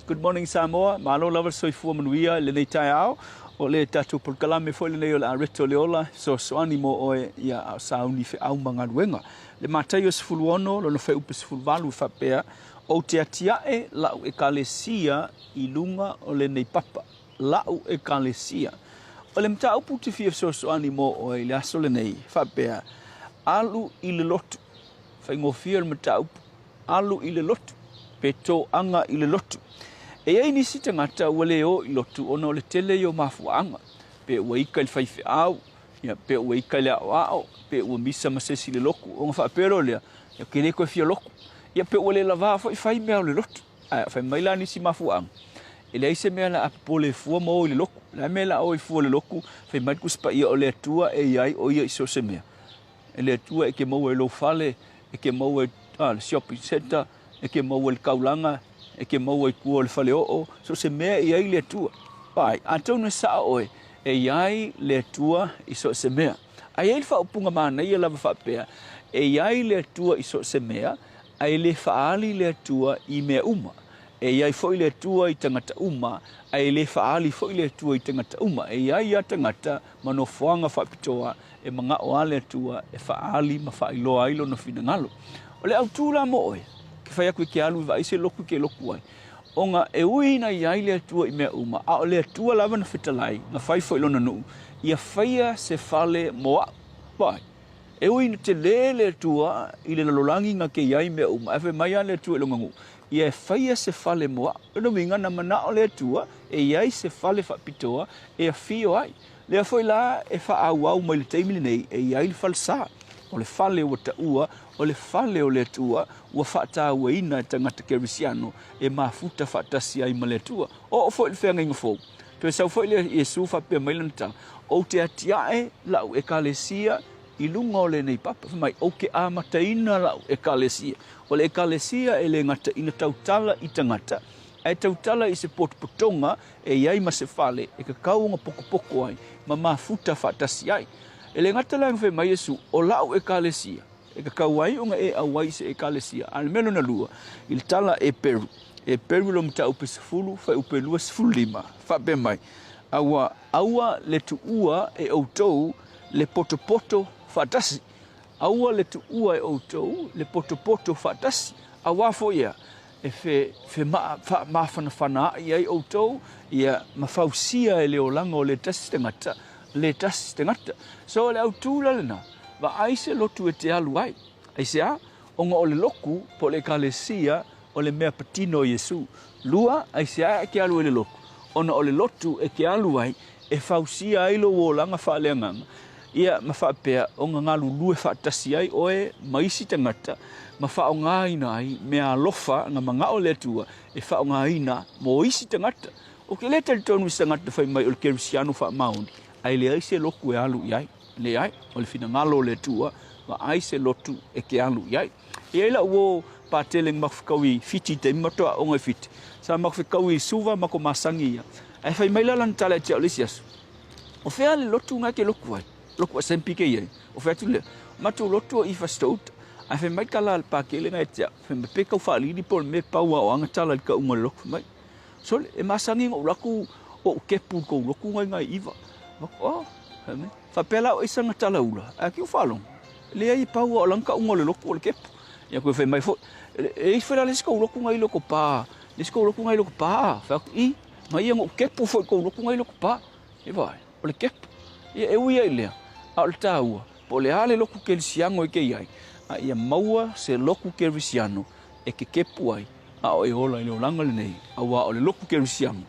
Good morning Samoa, malo lava le soifua manuia i lenei taeao. O le tatou polokalame foi lenei o le Areto o le Ola, fesoasoani mo oe ia a o sauni feau ma galuega. Le Mataio 16, lona fuaiupu 18 e faapea, Ou te atiae la'u Ekalesia i luga o lenei papa. La'u Ekalesia. O le mataupu ou te fia fesoasoani mo oe i le aso lenei, faapea, alu i le lotu. Faigofie le mataupu, alu i le lotu, pe toaga i le lotu. E i ai nisi tagata ua le o i lotu ona o le tele ia o mafuaaga, pe ua ika i le faifeau, ia, pe ua ika i le aoao, pe ua misa ma se isi i le loku, ona faapea loa lea, ia, ou te le toe fia lotu. Ia, pe ua le lavā foi fai mea o le lotu. Ae fai mai la nisi mafuaaga, e leai se mea o le a popole fua ma o i le lotu. O le a le mea o le a o ai fua i le lotu? Fai mai le Tusi Paia, o le Atua e i ai o ia i so o se mea. E le Atua e te maua i lou fale, e te maua i le shopping centre, e te maua i le taulaga, e te maua i tua o le faleoo, so o se mea e i ai le Atua. Vaai, atonu e sao oe, e i ai le Atua i so o se mea. Ae i ai le faaupuga manaia lava faapea, e i ai le Atua i so o se mea, ae le faaali le Atua i mea uma. E i ai foi le Atua i tagata uma, ae le faaali foi le Atua i tagata uma. E i ai lava tagata ma nofoaga faapitoa e manao lava le Atua e faaali ma faailoa ai lona finagalo. O le autu la mo oe, ke fai atu e ke alu e vaai se lotu e ke lotu ai, ona e ui ina i ai le Atua i mea uma, a o le Atua lava na fetalai, na fai foi lona nuu, ia faia se fale mo a'u. Vaai, e ui ina tele le Atua i le lalolagi na ke i ai mea uma, ae fai mai lava le Atua i lona nuu, ia e faia se fale mo a'u. O lona uiga, na manao le Atua e i ai se fale faapitoa e afio ai. Lea foi la e faaauau mai le taimi lenei e i ai le falesa. O le fale ua taua o le fale o le Atua ua faatauaina e tagata kerisiano e mafuta faatasi ai ma le Atua. Oo foi i le feagaiga fou, toe sau foi le Iesu faapea mai lana tala, Ou te atiae la'u Ekalesia i luga o lenei papa. Fai mai, Ou te amataina la'u Ekalesia. O le Ekalesia e le gata ina tautala i tagata, ae tautala i se potopotoga e i ai ma se fale e tatau ona potopoto ai ma mafuta faatasi ai. E le gata la ina fai mai Iesu, O la'u Ekalesia, e tatau ai ona e auai i se Ekalesia. A o le mea lona lua, i le tala a Eperu, Eperu lo mataupu e 10, fuaiupu e 25, faapea mai, Aua, aua le tuua e outou le potopoto faatasi. Aua le tuua e outou le potopoto faatasi, auā foi ea, e fe, fe ma, faamafanafana aʻi ai outou, ia, ma fausia e le olaga o le tasi tagata, le tasi tagata. So, o le autū la lena, vaai se lotu e te alu ai. Aisea? Ona o le loku, po o le Ekalesia, o le mea patino o Iesu. Lua, aisea e te alu ai i le lotu? Ona o le lotu e te alu ai, e fausia ai lou olaga faaleagaga, ia, ma faapea ona galulue faatasi ai oe ma isi tagata, ma faaaogaina ai mea alofa na manao le Atua e faaaogaina mo isi tagata. Ou te le talitonu i se tagata fai mai o le Kerisiano faamaoni, ae leai se lotu e alu i ai. Leai, o le finagalo o le Atua, vaai se lotu e te alu i ai. E i ai la'u uo patele na maku fekau i Fiti i taimi matou a'oga i Fiti. Sa maku fekau i Suva ma ko masagi ia. Ae fai mai la lana tala ia te a'u le isi aso, O fea le lotu na e te lotu ai? Lotu Assembly ke i ai. O fai atu lea, Matou lotu o i Fasitouta. Ae fai mai tala a le pakele na ia te a'u, fai mai, Pe tau faalili po o le mea e pau a o aga tala i le tauga o le lotu. Fai mai, Sole, e masani ona ou alu atu o ou kepu i le tou lotu na i ina i ʻIva. Oh, fai mai, faapea la o aisa na tala ula, ae ke ou faalogo, leai e pau a o lana tauga o le lotu o le kepu. Ia toe fai mai foi, e i foi la le isi tou lotu na i loko pa, le isi tou lotu na i loko pa, fai atu, i, ma ia na ou kepu foi i tou lotu na i loko pa. E vaai, o le kepu. Ia e ui ai i lea, a o le taua, po o le a le lotu kerisiano e ke i ai, a ia maua se lotu kerisiano e ke kepu ai, a o e ola i le olaga lenei, auā o le lotu kerisiano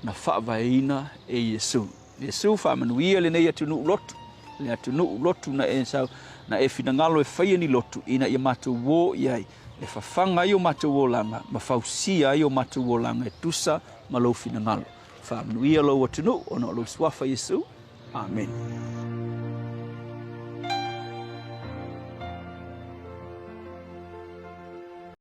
na faavaeina e Iesu. Iesu, faamanuia lenei atunuu lotu, le atunuu lotu na e sau, na e finagalo e faia ni lotu ina ia matou o i ai, e fafaga ai o matou olaga ma fausia ai o matou olaga e tusa ma lou finagalo. Faamanuia lou atunuu ona o lou suafa Iesu. Amene.